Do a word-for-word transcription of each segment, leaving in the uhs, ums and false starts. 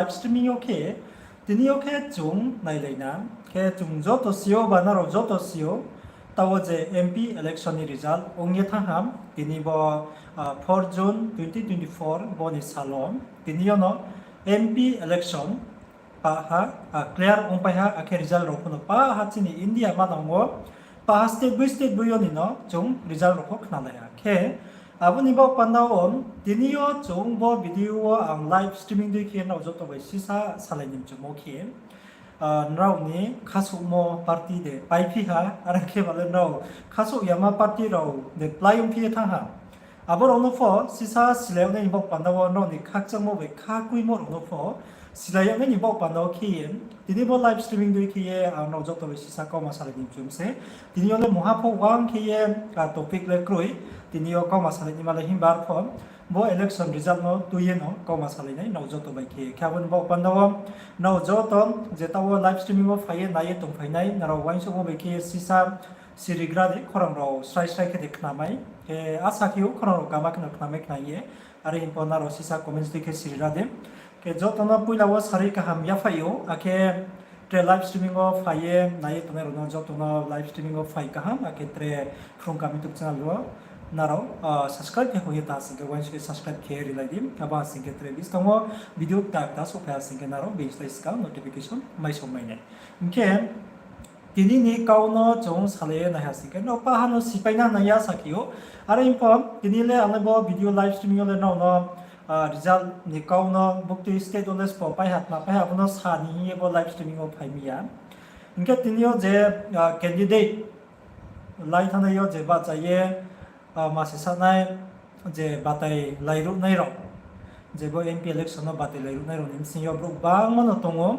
Live streaming yo khe, tini yo khe chung nailai na, khe chung joto si ou ba nrao joto si ou, taoh wo je M P election ni result ong ye thanng ha, tini bo, four June twenty twenty-four bo ni sal wo, tini yo no M P election paha, clear ongpai ha, akhe result rao pho no paha chini India manang wo, paha state boi state boi yo ni no chung result rao pho khnalai ha. Khe abo ni baoh panda wo, tini yo chung bo video wo ang live streaming dei khe nrao joto bai sisa salai ni mchumo khe, nrao ni khasouhmo party de paiphi ha, are khe ba le nrao khasouh yama party rao de plái ongphi ye thanng ha. Abo rao no pho sisa silai yag nai ni baoh panda wo nrao ni khakchangmo bai khakuimo rao no pho silai yag nai ni baoh panda wo khe ye, tini bo live streaming dei khe ye ang nrao joto bai sisa kauma salai ni mchum se. Tini yo le mungha pho uang khe ye, topic le kroi, tini yo kauma salai naima le himba arpho bo election result no tui ye no kauma salai nai nrao joto bai khe. Khe abo ni baoh panda wo nrao joto je taoh wo live streaming wo phai ye nai ye tongphai nai, nrao uaingsouhmo bai khe ye sisa sirigra di, khorang rao srai srai khe de khnamai. Khe asa khe ou khorang rao kama khe no khnamai khna ye. Are hing pho nrao sisa comments dei khe sirigra di. Khe joto no poila wo sari kaham yaphaih ou, akhe tre live streaming wo phai ye nai ye tongnai rao no joto no live streaming wo phai kaham, akhe tre Phrung Kami YouTube channel wo nrao subscribe khe hoih ye ta sing khe uaingsouh ye subscribe khe rilai di. Abo ha sing khe tre buskang wo video kta kta souhphai ha sing khe nrao bini slái skang notification mai song mai nai. Hing khe tini ni kau no chung salai ye nai ha sing khe, nrao paha no sipai na nai ya sa khe ou. Are hing pho tini le ang le bo video live streaming yo le nrao no result ni kau no buktui state wo le sbo pai ha, tma pai ha, abo no sa ni hing ye bo live streaming wo phai mi ya. Hing khe tini yo je candidate lai thanngnai yo je bahcha ye, ma se sanai je batai lairuhnai rao, je bo M P election no batai lairuhnai rao ni bsing yo brouh gbangma no tong ou.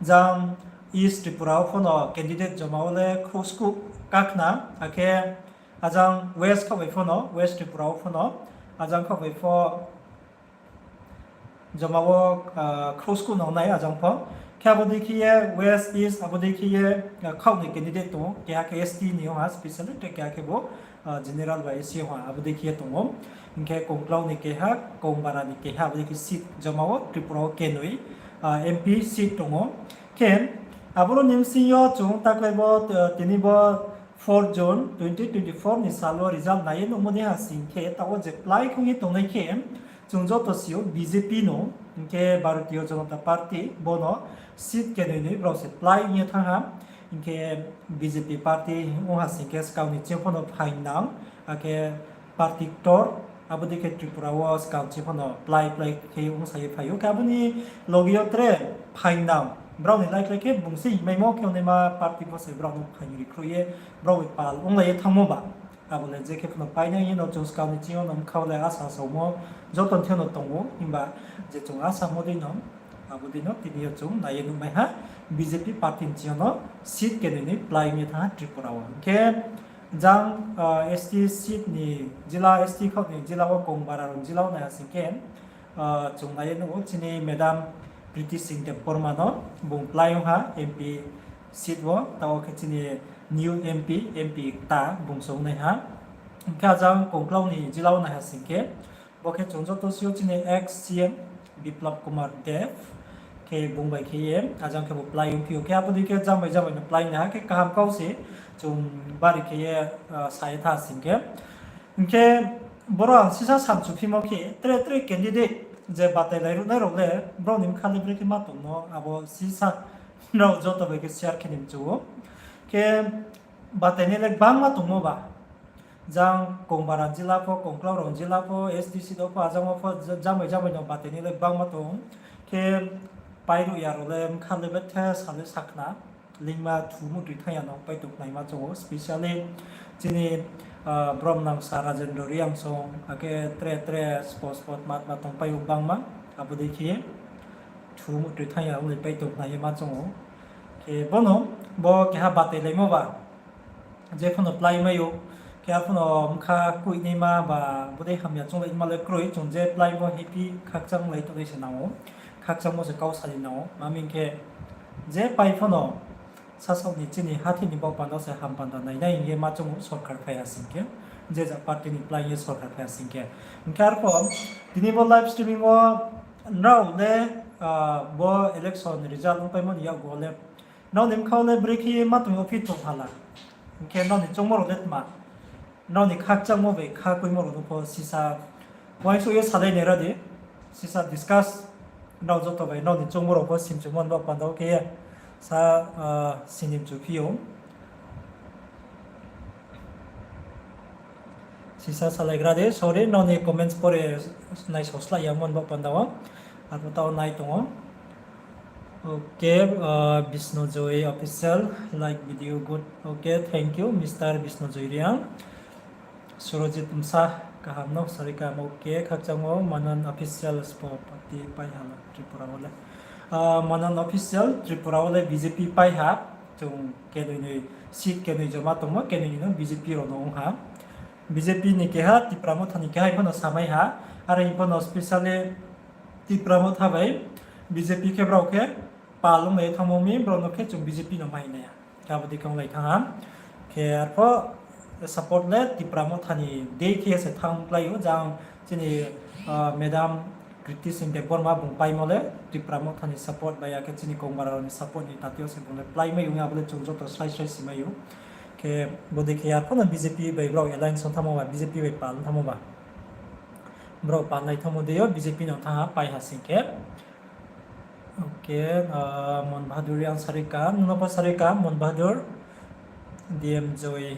Jang East Tripura wo pho no candidate joma wo le khrouhskuh kakhna, akhe ajang West khaoh bai pho no, West Tripura wo pho no, ajang khaoh bai pho joma wo khrouhskuh no nai ajang pho. Khe abo dei khe ye West, East, abo dei khe ye khaoh ni candidate tong ou, keha khe S T ni ong ha specially, tre keha khe bo general bai S C ong ha, abo dei khe ye tong ou. Hing khe Kongklau ni keha, Kongbara ni keha, abo dei khe seat joma wo Tripura wo kenoi M P seat tong ou. Khe aboro ni bsing yo chung taklai bo, tini bo four June twenty twenty-four ni sal wo result nai ye nuhmo dei ha sing khe, taoh wo je plái khong ye tongnai khe, chung joto si ou B J P no, hing khe Bharatiya Janata Party, bo no seat kenoi noi brao se plái ong ye thanng ha. Hing khe B J P party ong ha sing khe skang ni ching pho no phaingnang, akhe party ktor, abo dei khe Tripura wo skang ching pho no plái plái khe ongsa ye phai ou. Khe abo ni loge yo tre phaingnang, brao ni laiklai khe bung se hingmaimo khe ongnaima party pho se brao no phaing ri khruh ye, brao bai pal onglai ye thanngmo ba. Abo le je khe pho no painai ye no chung skang ni ching yo no bkha wo le asa saomo joto ni thing yo no tong ou, himba je chung asamo dei no, abo dei no tini yo chung nai ye nuhmai ha, B J P party ni ching yo no seat kenoi noi plái ong ye thanng ha Tripura wo. Hing khe jang S T seat ni jila, S T khaoh ni jila wo, Kongbara rao ni jila wo nai ha sing khe, chung nai ye nuh ou chini Madam Priti Singh Debbarma no bung plái ong ha M P seat wo, taoh wo khe chini new M P, M P kta bung se ong nai ha. Hing khe ajang Kongklau ni jila wo nai ha sing khe, bo khe chung joto si ou chini ex C M Biplab Kumar Deb, khe bung bai khe ye ajang khe bo plái ongphi ou. Khe abo dei khe jang bai jang bai no plái nai ha, khe kaham kau se chung bari khe ye sa ye tha sing khe. Hing khe boro ang sisa samchuphimo khe tre tre candidate je batai lairuhnai rao le brao ni bkha le brekhe ma tongmo, abo sisa nrao joto bai khe share khe ni mchu ou. Khe batainai le gbangma tongmo ba. Jang Kongbara jila pho, Kongklau rao jila pho, S T seat wo pho, ajang wo pho, jang bai jang bai no batainai le gbangma tong. Khe pairuh ya rao le bkha le bethe sa le sakhna. Lingma thu muhtoi thanng ya no paitong khnaima chung ou, specially chini Bromnang sa Rajendra Reang song, akhe tre tre spot spot matma tongpai ou gbangma, abo dei khe thu muhtoi thanng ya ong le paitong khna ye ma chung ou. Khe bono, bo keha batailaimo ba, je pho no plái mai ou, khe arphuh no bkha koihnaima ba, bodei hamya chounglai ma le kroi, chung je pláimo happy khakchanglai tongnai se nang ou, khakchangmo se kau sani nang ou, ma hing khe je pai pho no sasaoh ni chini hathái ni baoh panda se ham panda nainai hing ye ma chung ou sorkar phai ha sing khe, je ja party ni plái ye sorkar phai ha sing khe. Hing khe arphuh tini bo live streaming wo nrao le Bo election result ongpaimo ni yakgu wo le nrao ni bkha wo le brekhe ma tong yo phi tong hala. Hing khe nrao ni choungmo rao le tma, nrao ni khakchangmo bai kha koimo rao no pho sisa uaingsouh ye salai nai ra di, sisa discuss, nrao joto bai nrao ni choungmo rao pho simchumo ni baoh panda wo khe ye sa, sinim chu phi ou. Sisa salaigra de, sorry, nrao ni comments pore naisao slái ya mo ni baoh panda wo. Arphuh tao nai tong ou. Okay, Bisnu Joy Official, like video good. Okay, thank you, Mister Bisnu Joy Reang. Surojit Msa, kaham no, Sarikam, okay, khakchang ou, Manan Official spo party pai ha Tripura wo le. Manan Official, Tripura wo le B J P pai ha, chung kenoi noi seat kenoi joma tongmo, kenoi noi no B J P rao no ong ha. B J P ni keha, Tipra Motha ni keha, hing pho no samai ha, are hing pho no specially Tipra Motha bai B J P khe brao khe pal onglai ye thanngmo mi, brao no khe chung B J P no mai nai ha. Khe abo dei khe onglai thanng ha. Khe arpho support le Tipra Motha ni dei khe ye se thanng klái ou, jang chini Madam Kriti Singh Debbarma bung paimo le Tipra Motha ni support bai ya khe chini Kongbara rao ni support ni tati yo se bung le pláimai ong ya, abo le chung joto srai srai simai ou. Khe bo dei khe arpho no B J P bai brao alliance ong thanngmo ba, B J P bai pal ong thanngmo ba, brao pal nai thanngmo dei yo B J P no thanng ha, pai ha sing khe. Okay, Mon Bahadur Reang, Sarikam, nung no pho Sarikam, Mon Bahadur, D M Joy,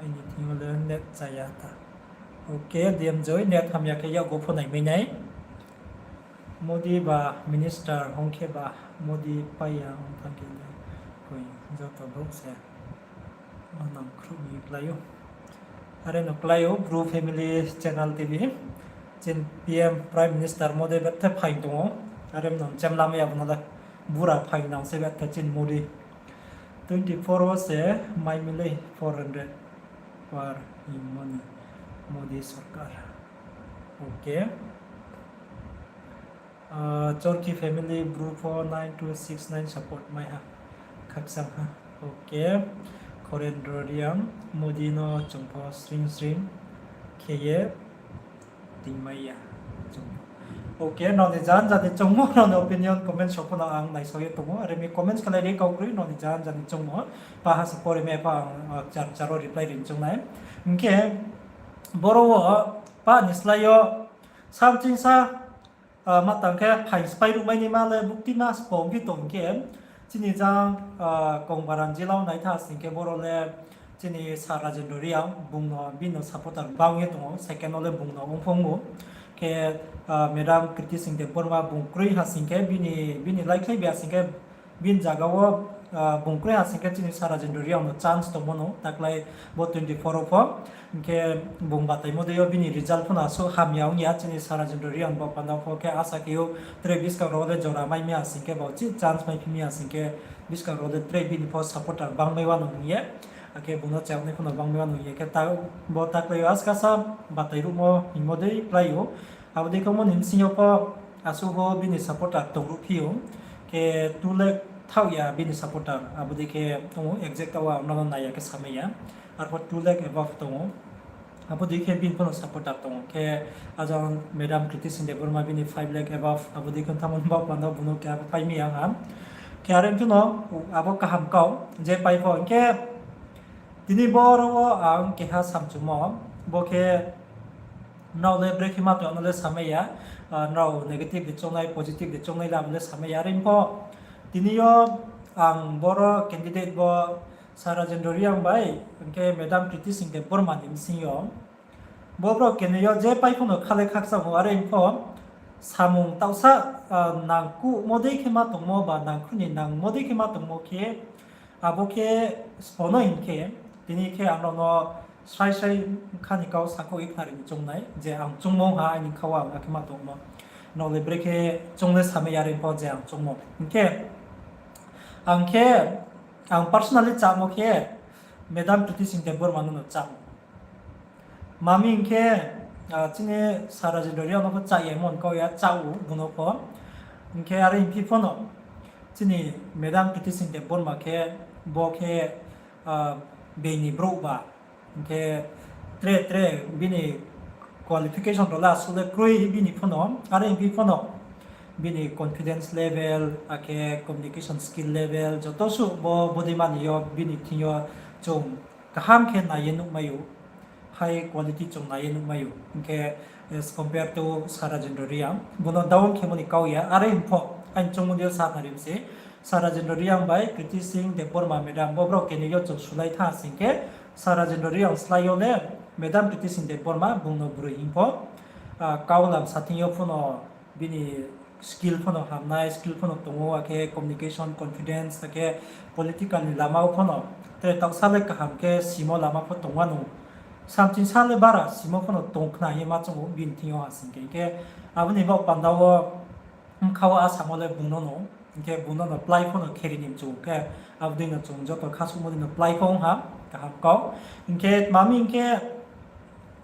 aini thing yo le net chaya ta. Okay, D M Joy, net hamya khe yakgu pho naimai nai. Modi ba minister ong khe ba, Modi pai ya ong thanng khe le, koi joto brouh se manang khruh ni klái ou. Are no klái ou, Bru Family Channel T V. Chini P M Prime Minister Modi bethe phaing tong ou. Are no chem lamai ya bo no le. Bura phaing nang se bethe chini Modi. Twenty four wo se mai mi lei four hundred par hingmo ni Modi sorkar. Okay. Chorki family Bru pho nine two six nine support mai ha. Khakchang ha. Okay. Khorendro Reang, Modi no chung pho sring sring khe ye tingmai ya. Okay, nrao ni jan jani choungmo, nrao ni opinion comment section pho no ang naisao ye tong ou. Are mi comments khe lai ri kau kroi, nrao ni jan jani choungmo. Paha se pore mai pho ang char char wo reply ri choung nai. Hing khe boro wo pa ni slái yo something sa ma tang khe phaing spai ruhmai ni ma le buktima spo ongphi tong khe, chini jang Kongbaran jila wo nai tha sing khe boro le chini Sir Rajendra Reang, bung no, bini no supporter bang ye tong ou, second wo le bung no ongphong ou. Khe Madam Kriti Singh Debbarma bung kroi ha sing khe, bini laikhlai bi ha sing khe, bini zaga wo bung kroi ha sing khe chini Sir Rajendra Reang no chance tongmo no, taklái bo twenty four wo pho. Hing khe bung bataimo dei yo bini result pho no asuh hamya ong ya, chini Sir Rajendra Reang bo panda pho khe asa khe ou tre buskang rao le jora mai mi ha sing khe, bo chih chance maiphi mi ha sing khe, buskang rao le tre bini pho supporter bangmai wano hing ye. Akhe bung no chaonai pho no bangmai wano hing ye khe, bo taklái yo askasa batai ruhmo hingmo dei klái ou. Abo dei khe mo ni bsing yo pho asuh pho bini supporter tong ruhphi ou. Khe two lakh thaoh ya bini supporter, abo dei khe tong ou, exact wo ang no nai ya khe samai ya. Arpho two lakh above tong ou. Abo dei khe bini pho no supporter tong ou. Khe ajang Madam Kriti Singh Debbarma bini five lakh above, abo dei khe thanngmo ni baoh panda bung no keha pho pai mi ya ha. Khe are hing khe no abo kaham kau, je pai pho hing khe tini boro wo ang keha samchumo, bo khe nrao le brekhe ma tong no le samai ya, nrao negative de choungnai, positive de choungnai le abo le samai ya. Are hing pho tini yo ang boro candidate bo Sir Rajendra Reang bai, hing khe Madam Kriti Singh Debbarma ni bsing yo. Bo brao kenoi yo je pai pho no kha le khakchang ou, are hing pho samung taohsa nangkuhmo dei khe ma tongmo ba nangkhruh ni nangmo dei khe ma tongmo khe, abo khe sbo no hing khe, tini khe ang nrao no srai srai kha ni kau sakhouh ye khnari ni choung nai, je ang choungmo ha aini kha wo ang akhe ma tongmo. Nrao le brekhe choung le samai ya, are hing pho je ang choungmo. Hing khe ang khe, ang personally chámo khe Madam Kriti Singh Debbarma no no chá ou. Mami hing khe, chini Sir Rajendra Reang no pho chá ye mon kau ya, chá ou bung no pho. Hing khe are hingphi pho no chini Madam Kriti Singh Debbarma khe, bo khe being ni brouh ba. Hing khe tre tre bini qualification rao le asuh le kroi bini pho no, are hingphi pho no bini confidence level, akhe communication skill level, joto suh bo bodei mani yo bini thing yo chung kaham khe nai ye nuhmai ou, high quality chung nai ye nuhmai ou. Hing khe, as compare to Sir Rajendra Reang, bung no down khemo ni kau ya, are hing pho, aini choungmo dei yo sa narim se, Sir Rajendra Reang bai Kriti Singh Debbarma madam bo brao keni yo chung sulai tha sing khe, Sir Rajendra Reang slái yo le madam Kriti Singh Debbarma bung no broi hing pho, kau lam sa thing yo pho no bini skill pho no hamnai, skill pho no tong ou, akhe communication, confidence, akhe political ni lama wo pho no tre taohsa le kaham khe simo lama pho tong wanou. Samching sa le bara simo pho no tong khna hing ye ma choung ou bini thing yo ha sing khe. Hing khe abo ni baoh panda wo bkha wo asamo le bung no no, hing khe bung no no plái pho no kheri ni mchu khe, abo dei no chung joto khasuhmo dei no plái pho ong ha, kaham kau. Hing khe tma mi hing khe,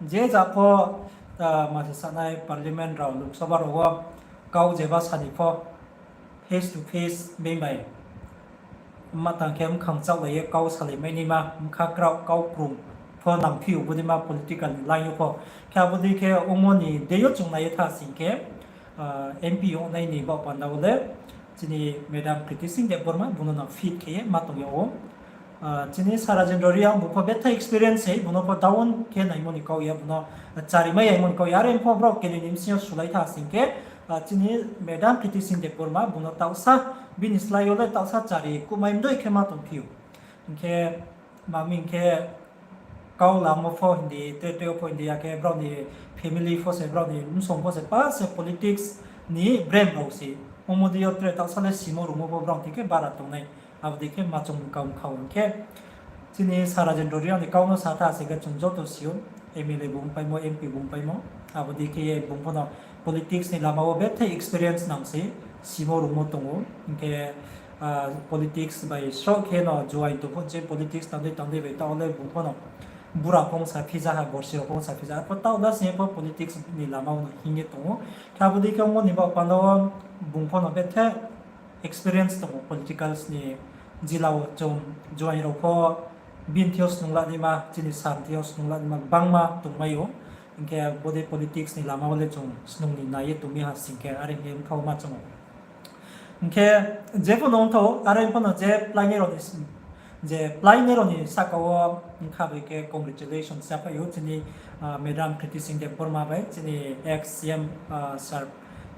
je ja pho, ma se sanai parliament rao, Lok Sabha rao wo kau jeba sa ni pho face to face beng bai ma tang khe mkhang chaohlai ye kau salai mai naima, bkha kraoh kau krung pho nangphi ou bodeima political ni line yo pho. Khe abo dei khe ongmo ni dei yo chung nai ye tha sing khe, MP ongnai ni baoh panda wo le chini madam Kriti Singh Debbarma bung no no fit khe ye ma tong yag ou. Chini Sir Rajendra Reang bung pho betha experience sei, bung no pho down khe naimo ni kau ya, bung no chari mai yaimo ni kau ya, are pho brao keni ni bsing yo sulai tha sing khe, chini madam Kriti Singh Debbarma bung no taohsa bini slái yo le taohsa chari kumai mdoi khe ma tongphi ou. Hing khe, ma mi hing khe, kau lamo pho hing di, tre tre wo pho hing di, akhe brao ni family pho se, brao ni bsong pho se, pa se politics ni brem rao se. Ongmo dei yo tre taohsa le simo rungmo pho brao thing khe bara tongnai. Abo dei khe ma choung kau mkha ou hing khe, chini Sir Rajendra Reang ni kau no sa tha sing khe chung joto si ou, MLA bung paimo, MP bung paimo. Abo dei khe ye bung pho no politics ni lama wo betha experience nang se, simo rungmo tong ou. Hing khe, politics bai sroh khe no join tong pho je politics tang dei tang dei bai taoh le bung pho no bura phong sa phija ha, borsi rao phong sa phija ha, arpho taoh la sing ye pho politics ni lama wo no hing ye tong ou. Khe abo dei khe ongmo ni baoh panda wo bung pho no betha experience tong ou politicals ni jila wo chung join rao pho bini thing yo snung la naima, chini sir ni thing yo snung la naima gbangma tongmai ou. Hing khe bodei politics ni lama wo le chung snung ni nai ye tong mi ha sing khe are hing ye bkha wo ma choung ou. Hing khe je pho no ongthou, are pho no je pláinai rao ni, je pláinai rao ni sahka wo bkha bai khe congratulations sa phai ou chini madam Kriti Singh Debbarma bai chini ex CM, sir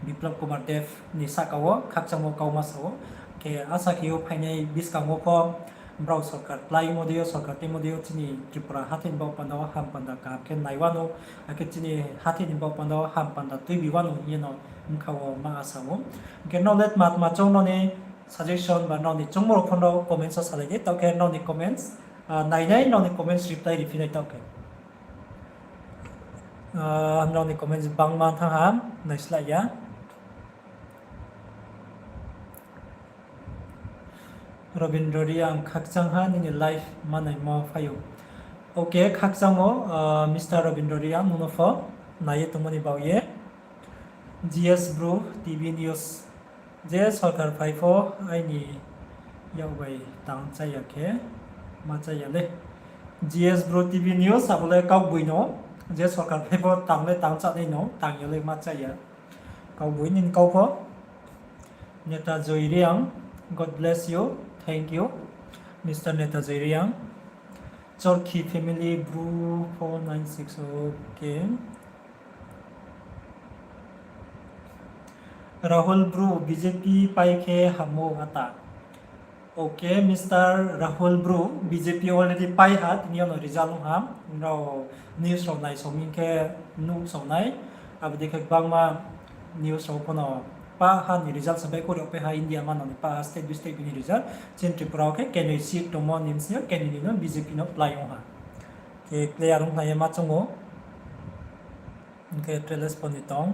Biplab Kumar Deb ni sahka wo khakchangmo kauma sa ou. Khe asa khe ou phainai buskang wo pho brao sorkar kláimo dei yo, sorkar tuimo dei yo chini Tripura hathái ni baoh panda wo ham panda kaham khe nai wanou, akhe chini hathái ni baoh panda wo ham panda tuibi wanou hing ye no bkha wo ma asa ou. Hing khe nrao le tma tma choung, nrao ni suggestion ba nrao ni choungmo rao pho nrao comments wo salai di, taoh khe nrao ni comments nainai, nrao ni comments reply riphi nai taoh khe. Nrao ni comments bangma thanng ha, naisleh ya. Robindra Reang khakchang ha nini live manaimo phai ou. Ok, khakchang ou, Mister Robindra Reang nung no pho nai ye tongmo ni baoh ye. GS Bru TV News, je sorkar phai pho aini yak bai tang chá ya khe ma chá ya le. GS Bru TV News abo le kaugboi no, je sorkar phai pho tang le tang chánai no, tang ya le ma chá ya. Kaugboi nini kau pho. Neta Joy Reang, God bless you, thank you, Mister Neta Joy Reang. Chorkhi family Bru four nine six, ok. Rahul Bru, BJP pai khe hamo ata. Ok, Mister Rahul Bru, BJP already pai ha, tini yo no result ong ha. Nrao news rao naisao mi khe nuhsao nai. Abo dei khe gbangma news rao pho no pah ha ni result se baihkhouh rao pai ha, India manang ni pah ha state by state bini result. Chini Tripura wo khe kenoi seat tongmo ni bsing yo kenoi ni no BJP no plái ong ha. Khe clear ong khlai ye ma choung ou. Hing khe tre le spo ni tong.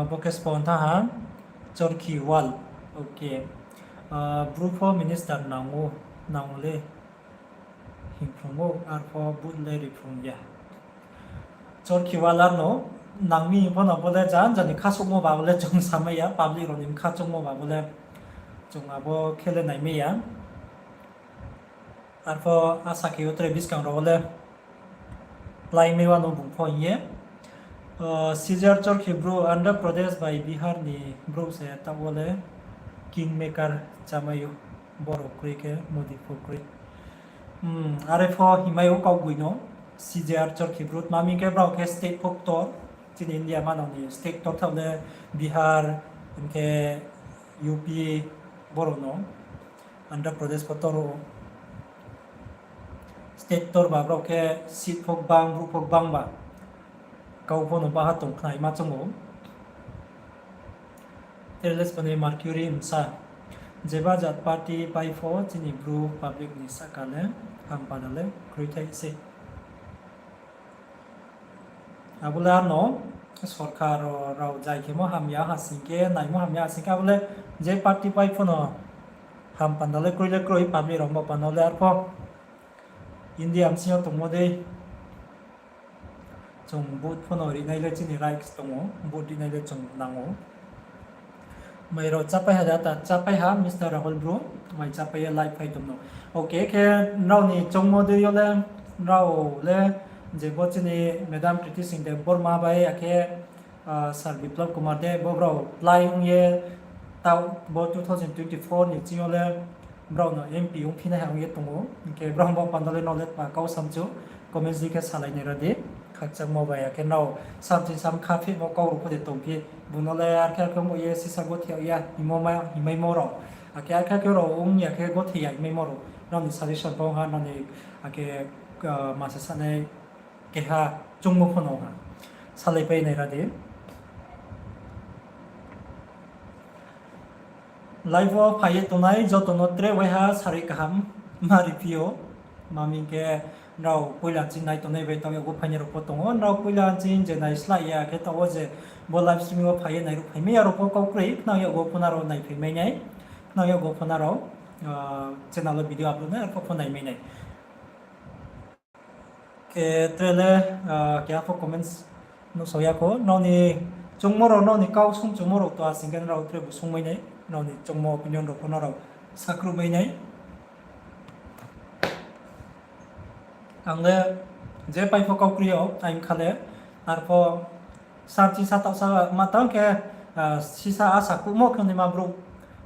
Bo khe spo thanng ha, Chorkhi wall. Ok. Bru pho minister nang ou, nang ou le. Hingphrung ou, arpho vote le riphrung ya. Chorkhi wall ar no nang mi hing pho no bo le jan jani khasouhmo ba bo le chung samai ya, public rao ni bkha choungmo ba bo le chung abo khe le naimai ya. Arpho asa khe yo tre buskang rao le plái mai wanou bung pho hing ye. Uh, C J R Chorkhi bru Andhra Pradesh bai Bihar ni bru se taoh wo le kingmaker chámai ou, boro kroi khe Modi pho kroi. Hmm, are pho himai ou kaugboino, C J R Chorkhi bru tma hing khe brao khe state pho ktor, chini India manang ni state ktor thaoh le Bihar, hing khe U P, boro no, Andhra Pradesh pho ktor ou. State ktor ba brao khe seat pho gbang, bru pho gbang ba. Kau pho no baha tong khna hima choung ou. Terles pani Mercury bsa. Jeba jat party pai pho chini bru public ni sahka le hampanda le kroi thai se. Abo le ano sorkar rao jai khemo hamya ha sing khe, naimo hamya ha sing khe, abo le je party pai pho no hampanda le kroi le kroi, public rao bo panda le arpho India bsing yo tongmo dei. Chung vote pho no rinai le chini rights tong ou, vote rinai le chung nang ou. Mai rao chápai ha da, ta chápai ha, Mister Rahul bru, mai chápai ye live phai tong no. Okay, khe nrao ni choungmo dei yo le, nrao le, je bo chini Madam Kriti Singh Debbarma bai, akhe, ah, Sir Biplab Kumar Deb, bo brao plai ong ye, taoh bo two thousand twenty-four ni ching yo le, brao no M P ongphi nai ha ong ye tong ou, hing khe brao bo panda le nrao le tma kau samchu, comments di khe salai nai ra di, khakchangmo bai, akhe nrao samching sam kha phimo kau rao pho de tongphi, bung no le arkhe arkhe ong ye sisa gothei ya himo ma, himaimo rao, akhe arkhe arkhe rao ong ya khe gothei ya himaimo rao, nrao ni suggestion pho ha, nrao ni akhe, ah, ma se sanai keha choungmo pho no ha, salaipai nai ra di. Live wo phai ye tongnai joto no tre waiha sarui kaham ma riphi ou. Tma hing khe nrao poila ching nai tongnai bai taoh yakgu phainai rao pho tong ou. Nrao poila ching je naislai ya khe taoh wo je bo live streaming wo phai ye nairuh phaimai ya rao pho kau kroi, khnang yakgu pho nrao naiphai mai nai, khnang yakgu pho nrao, ah, channel wo video upload nai, arphuh pho naimai nai. Khe tre le, ah, keha pho comments nuhsao ya kho. Nrao ni choungmo rao, nrao ni kau sungchumo rao to asing khe nrao tre bu sungmai nai. Nrao ni choungmo opinion rao pho nrao sakhruh mai nai. Ang le je pai pho kau kri yo, ang kha le, arpho samching sa taohsa ma tang khe, ah, sisa asa kuhmo khe naima brouh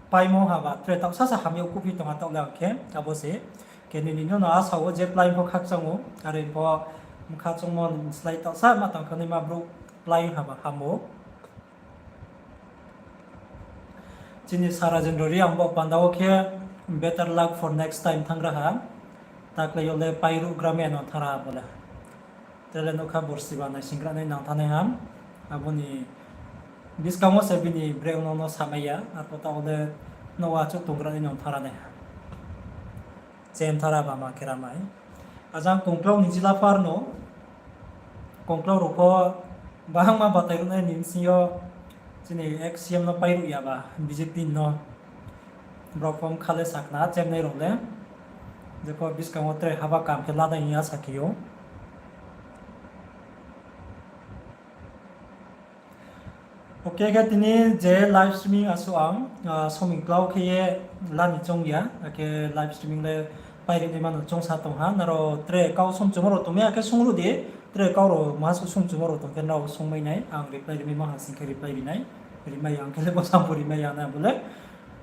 paimo ha ba, tre taohsa sa hamya kuhphi tong ha taoh le ang khe, abo se. Khe nini no no asa wo je plai pho khakchang ou, are pho bkha choungmo slái taohsa ma tang khe naima brouh plai ha ba ham ou. Chini Sir Rajendra Reang bo panda wo khe better luck for next time thanng ra ha. Taklai yo le pairuh gra mai ya no thanng ra ha bo le. Tre le nouhkha borsi ba naisingra nai nang thanngnai ha. Abo ni buskang wo se bini breng no no samai ya, arpho taoh le nouh achouh tonggra nai no thanng ra nai ha. Chem thara ba ma khe ra mai. Ajang kongklau ni jila phar no, kongklau rao pho bahangma batai ruhnai ni bsing yo chini ex C M no pairuh ya ba B J P no. Brao pho bkha le sakna chemnai rao le. Jepho buskang wo tre haba kam khe ladai hing ya sa khe ou. Okay, khe tini je live streaming asuh ang, ah, somoi klau khe ye la ni choung ya, akhe live streaming le pairi naima no choungsa tong ha, nrao tre kau sungchumo rao tongmai ya khe sungruh di, tre kau rao ma suh sungchumo rao tong khe nrao sungmai nai, ang reply rimai ma ha sing khe reply ri nai, rimai ya ang khe le bo sampo rimai ya na bo le,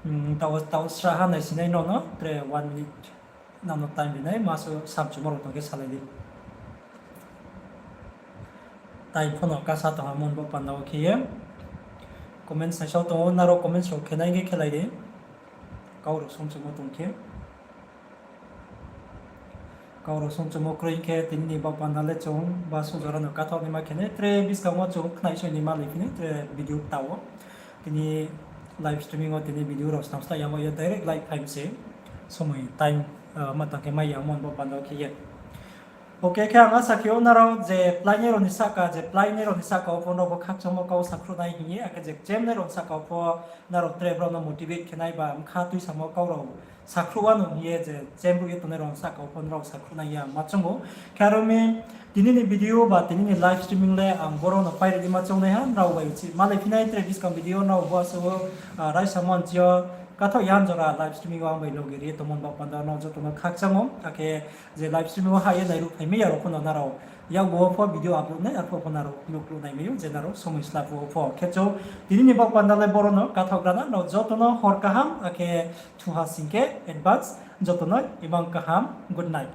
hmm, taoh, taoh sra ha naisinai nrao no, tre one minute. Nang no time rinai, ma suh samchumo rao tong khe salai di. Time pho no kasa tong ha mon bo panda wo khe ye. Comments naisao tong ou, nrao comments rao khe nai khe khelai di. Kau rao sungchumo tong khe. Kau rao sungchumo kroi khe tini ni bo panda le chung ba sung jora no kathaoh naima khe nai, tre buskang wo chung khnai soi naima lai phi nai, tre video kta wo. Tini live streaming wo tini video rao snam slái yamo ye direct live time se. Somoi time, ah, ma tang khe mai ya mon bo panda wo khe ye. Okay, khe ang asa khe ou nrao je plainai rao ni sahka, je plainai rao ni sahka wo pho nrao bo khakchangmo kau sakhruh nai hing ye, akhe je chemnai rao ni sahka wo pho nrao tre brao no motivate khe nai ba bkha tuisamo kau rao sakhruh wa no hing ye je chemruh ye tongnai rao ni sahka wo pho nrao sakhruh nai ya ma choung ou. Khe aro mi tini ni video ba tini ni live streaming le ang boro no pairi di ma choung nai ha, nrao bai uchi malai phi nai tre buskang video nrao bo asuh wo, ah, raisa monchi yo Kathaoh yan jora live streaming wo ang bai loge ri ye tongmo ni baoh panda no joto no khakchang ou, akhe je live streaming wo hah ye nairuh phaimai ya rao pho no nrao yakgu wo pho video upload nai, arphuh pho nrao kluk kluk naimai ou, je nrao somoi slap wo pho. Khe chung tini ni baoh panda le boro no kathaoh grana, nrao joto no hor kaham, akhe thuha sing khe advance joto no imang kaham, good night.